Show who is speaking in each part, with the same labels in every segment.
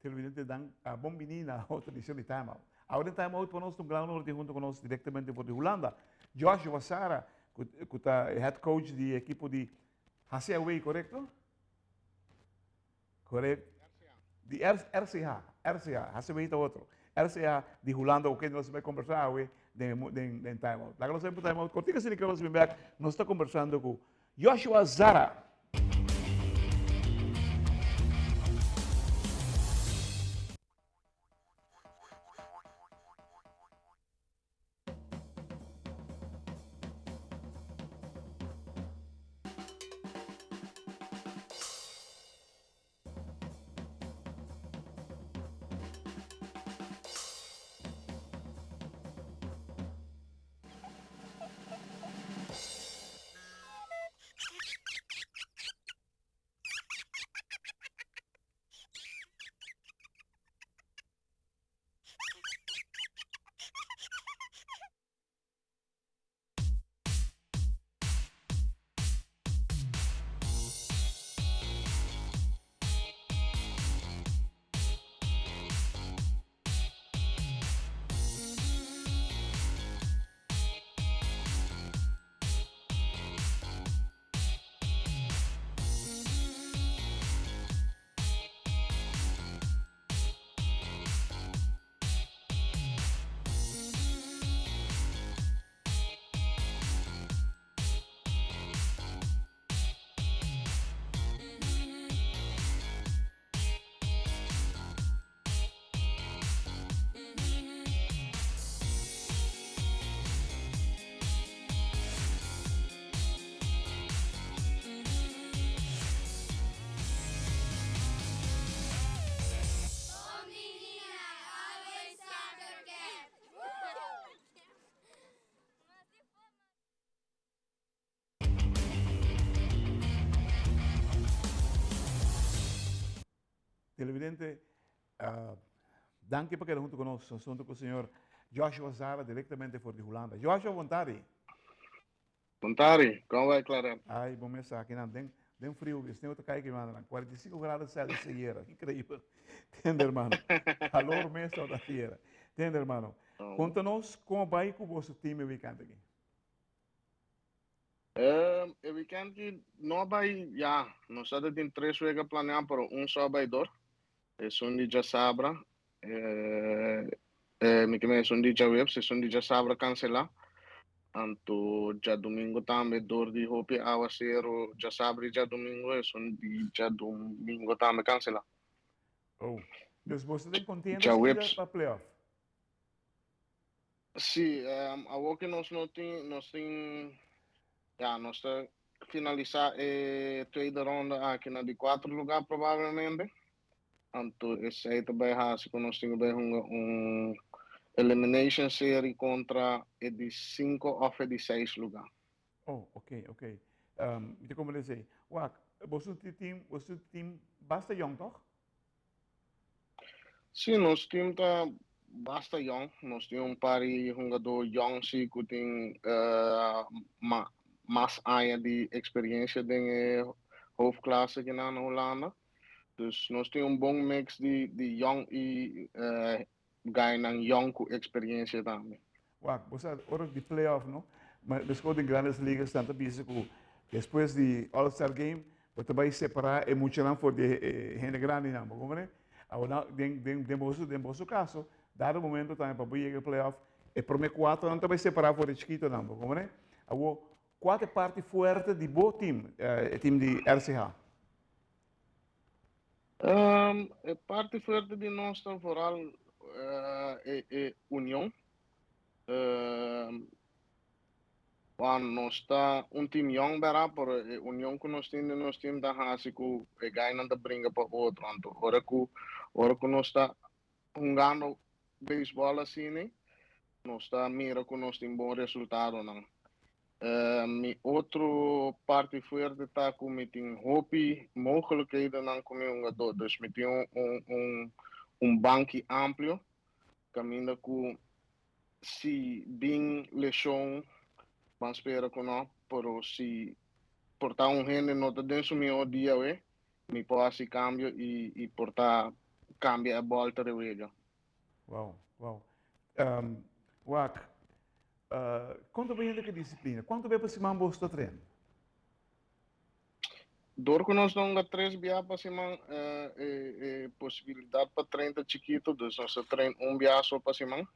Speaker 1: Televidente dan bon bini na otro edicion di Time Out. Awor den Time Out pa nos ta un gran honor di hunto cu nos directamente for di Hulanda, Joshua Sara, cu ta e head coach di e ekipo di HCAW, corecto? Correcto. Di RCH, RCH, HCW ta otro. RCH di Hulanda, cu nos ta conversa awe den Time Out. Laga nos bay pa Time Out. Cortico asina cu nos bin back, nos ta conversando cu Joshua Zara. Televidente, danki pa keda hunto ku nos. Nos hunto ku señor Joshua Zara direktamente for di Hulanda. Joshua, bon tardi.
Speaker 2: Bon tardi, kon bai Clarel?
Speaker 1: Ai, bon mes aki nan den den friu, sneeuw ta kai ki manera, 45 grado Celsius ayera, increíbel. Tende hermano, calor mes tabata ayera. Tende hermano, konta nos kon a bai ku boso team e weekend aki.
Speaker 2: E weekend ki no a bai, ya, nos a tin tres wega planea, pero un so a bai dor. Esun di djasabra, mi ke men esun di djaweps, esun di djasabra kanselá. Anto djadumingu tambe dor di hopi awaseru djasabra i djadumingu, esun di djadumingu tambe kanselá.
Speaker 1: Oh, dus boso ta den contienda sikiera pa playoff?
Speaker 2: Sí, awor ke nos no tin, nos tin, ya, nos ta finalisá e tweede ronde aki na di kuater lugá probablemente. Anto esei ta bai hasi ku nos tin ku bai hunga un elimination serie kontra e di sinku òf e di seis lugá.
Speaker 1: Oh, oké, oké. Mi ta komprendé esei. Wak, boso tin, boso tin basta yòn, tòg?
Speaker 2: Sí, nos team ta basta yòn. Nos tin un par di hungadó yòn sí ku tin mas aña di eksperiencia den e hoofdklasse kinan na Hulanda. Dus nos tin un bon mix di di yòn i gainan yòn ku eksperiencia tambe.
Speaker 1: Wak, bo sa ora di playoff no, ma meskos den Grandes Ligas nan ta bisa ku despues di All Star Game bo ta bai separá e muchanan for di e hende grandinan, bo komprende? Awor nan den den den boso den boso kaso dado momento tambe pa bo yega playoff e promé kuatronan ta bai separá for di e chikitonan, bo komprende? Awor kua ta e parti fuerte di bo team, e team di RCH?
Speaker 2: E parti fuerte di nos ta vooral e union. Wan nos ta un team yong bera, pero e union ku nos tin den nos team ta hasi ku e gainan ta bringa pa otro. Anto ora ku ora ku nos ta hungando beisbòl asina, nos ta mira ku nos tin bon resultadonan. Mi otro parti fuerte ta ku mi tin hopi mogelijkhedennan ku mi hungadó. Dus mi tin un un un banki amplio kaminda ku si bin leshon, ban spera ku no, pero si por ta un hende no ta den su mihó dia awe, mi por hasi kambio i i por ta. kambia e bòlta di wega.
Speaker 1: Wow, wow. Wak, kon ta bayendo ku e disiplina? Kuantu bes pa siman boso ta tren?
Speaker 2: Dor ku nos ta hunga tres bia pa siman, e posibilidat pa tren ta chikitu, dus nos ta tren un bia so pa siman.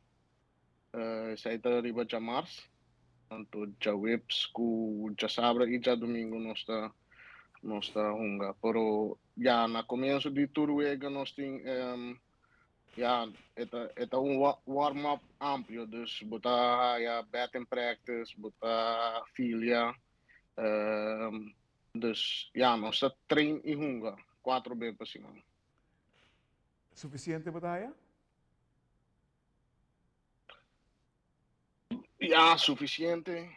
Speaker 2: Esei ta riba djamars. Anto djaweps ku djasabra i djadumingu nos ta nos ta hunga. Pero ya na komienso di tur wega nos tin ya e ta e ta un warm up amplio. Dus bo ta haya batting practice, bo ta filia. Dus ya nos ta train i hunga kuatro be pa siman.
Speaker 1: Sufisiente bo ta haya?
Speaker 2: Ya, suficiente.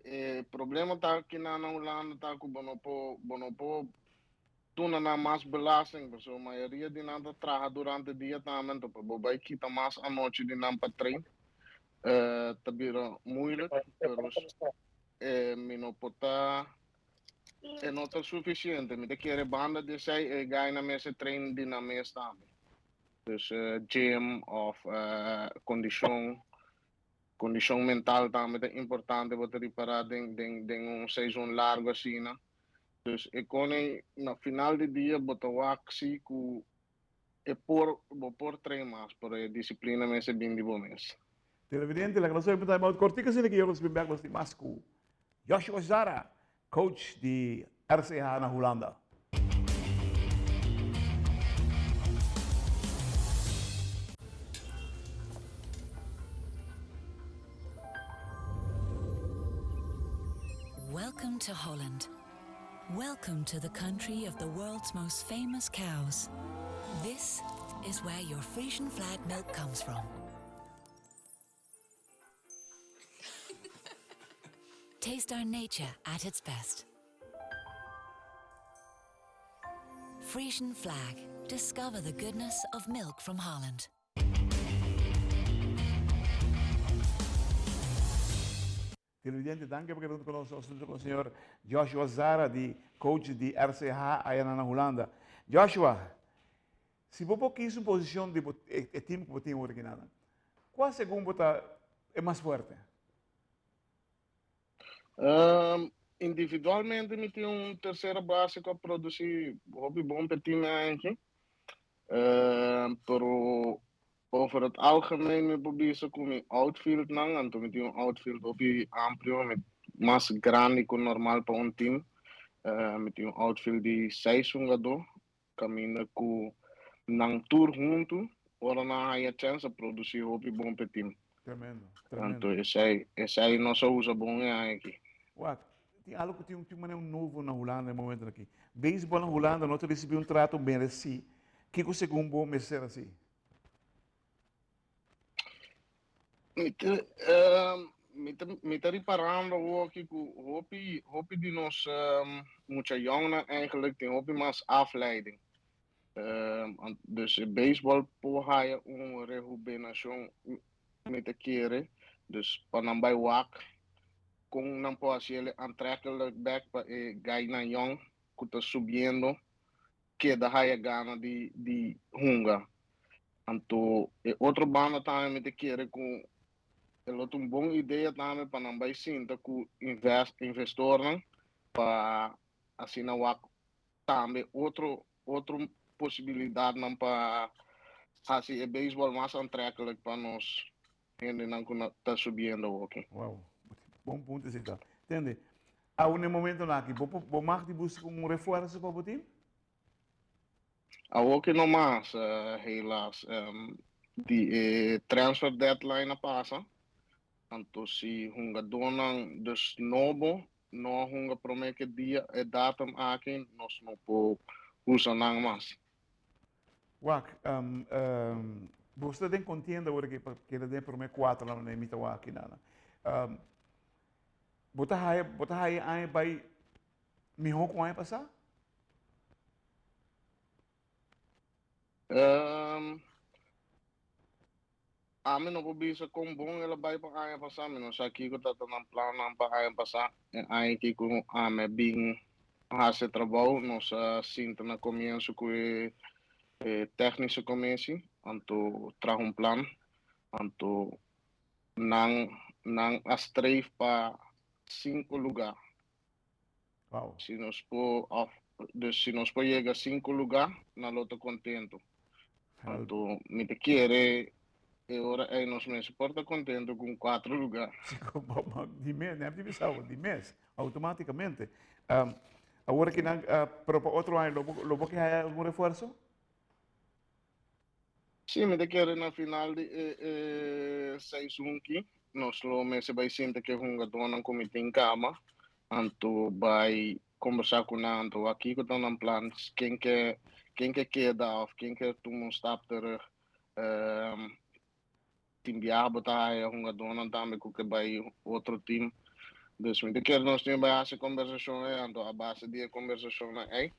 Speaker 2: E problema ta ki nan na Hulanda ta ku bo no por bo no por duna nan mas belasting pasobra mayoria di nan ta traha durante dia tambe anto pa bo bai kita mas anochi di nan pa train ta bira moeilijk pero mi no por ta e no ta suficiente mi ta kere banda di esei e gainan mester train di nan mes tambe. Dus gym of kondishon, kondishon mental tambe ta importante bo ta ripará den den den un seizoen largu asina. Dus e kone na final di dia bo ta wak si ku e por bo por train mas pero e disiplina mester bin di bo mes.
Speaker 1: Televidente, laga nos obi pa time out kortiku asina ki yo nos bin bek nos tin mas ku Joshua Zara, coach di RCH na Hulanda.
Speaker 3: Welcome to Holland. Welcome to the country of the world's most famous cows. This is where your Frisian flag milk comes from. Taste our nature at its best. Frisian flag. Discover the goodness of milk from Holland.
Speaker 1: Televidente, danki pa keda huntu ku nos. Nos ta ku señor Joshua Zara di coach di RCH aya na Hulanda. Joshua, si bo por kis un posishon di bo e team ku bo tin awor aki nan, kua segun bo ta e mas fuerte?
Speaker 2: Individualmente mi tin un tercera base ku a produsi hopi bon pa e team aki. Pero over het algemeen mi por bisa ku mi outfieldnan, anto mi tin un outfield hopi amplio, mi mas grandi ku normal pa un team. Mi tin un outfield di seis hungadó, kaminda ku nan tur huntu ora nan haya chèns a produsí hopi bon pa e team.
Speaker 1: Tremendo, tremendo.
Speaker 2: Anto esei, esei nos a usa bon e aña aki.
Speaker 1: Wak, tin algo ku tin un tin manera nobo na Hulanda e momentonan aki. Beisbòl na Hulanda no ta risibí un trato meresí. Kiko segun bo mester ser así?
Speaker 2: Mi ta, mi ta, mi ta riparando awoki ku hopi, hopi di nos mucha yòngnan eigenlijk tin hopi mas afleiding. Dus e beisbòl por haya un rehubenashon mi ta kere. Dus pa nan bai wak kon nan por hasi el aantrekkelijk bèk pa e gainan yòn ku ta subiendo keda haya gana di di hunga. Anto e otro banda tambe mi ta kere ku e lo ta un bon idea tambe pa nan bai sinta ku invest investornan pa asina wak tambe otro otro posibilidatnan pa hasi e beisbòl mas aantrekkelijk pa nos hendenan ku ta subiendo awoki.
Speaker 1: Wow, bon punto esei ta. Tende, awo na e momentonan aki, bo bo mag di buska un refuerso pa bo team?
Speaker 2: Awoki no mas, helaas. Di e transfer deadline a pasa, anto si hungadónan dus nobo no a hunga promé ku e dia, e datum aki, nos no por usa nan mas.
Speaker 1: Wak, bo sta den kontienda ora ke pa keda den e promé kuater nan manera mi ta wak aki nan. Bo ta haya, bo ta haya e aña bai mihó ku aña pasá?
Speaker 2: Ami no por bisa kon bon el a bai pa aña pasá, mi no sa kiko tabata nan plannan pa aña pasá. E aña aki ku ami a bin hasi e trabou, nos a sinta na komienso ku e E technische commissie anto traha un plan anto nan nan a streef pa cinco lugar.
Speaker 1: Wow.
Speaker 2: Si nos por of dus si nos por yega cinco lugar nan lo ta contento. Anto mi ta kere e ora ey nos mester por ta contento cu un cuatro lugar.
Speaker 1: Di mes, no di bisa di mes, automaticamente. Um, awor aki nan, uh, pero pa otro aña lo bo, lo bo ke haya algun refuerzo?
Speaker 2: Sí, mi ta kere na final di e, e seizoen ki, nos lo mester bai sinta ku e hungadónan ku mi tin kama, anto bai kombersá ku nan, anto wak kiko ta nan plan, ken ke ken ke keda òf ken ke tuma un stap terug. Um, tin biaha bo ta haya hungadónan tambe ku ke bai otro team. Dus mi ta kere nos tin bai hasi kombersashon ei, anto a base di e kombersashonnan ei,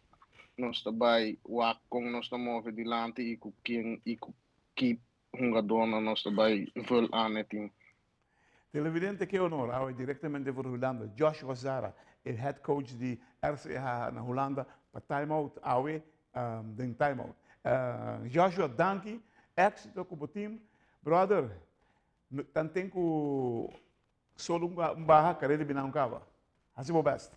Speaker 2: nos ta bai wak kon nos ta move dilanti i ku ken i ku ki hungadónan nos ta bai vul aan e team.
Speaker 1: Televidente ke honor awe direktamente for Hulanda Joshua Zara e head coach di RCH na Hulanda pa Time Out awe den Time Out. Joshua danki exito ku bo team brother tanten ku solo un baha kareda bina un kaba hasi bo best.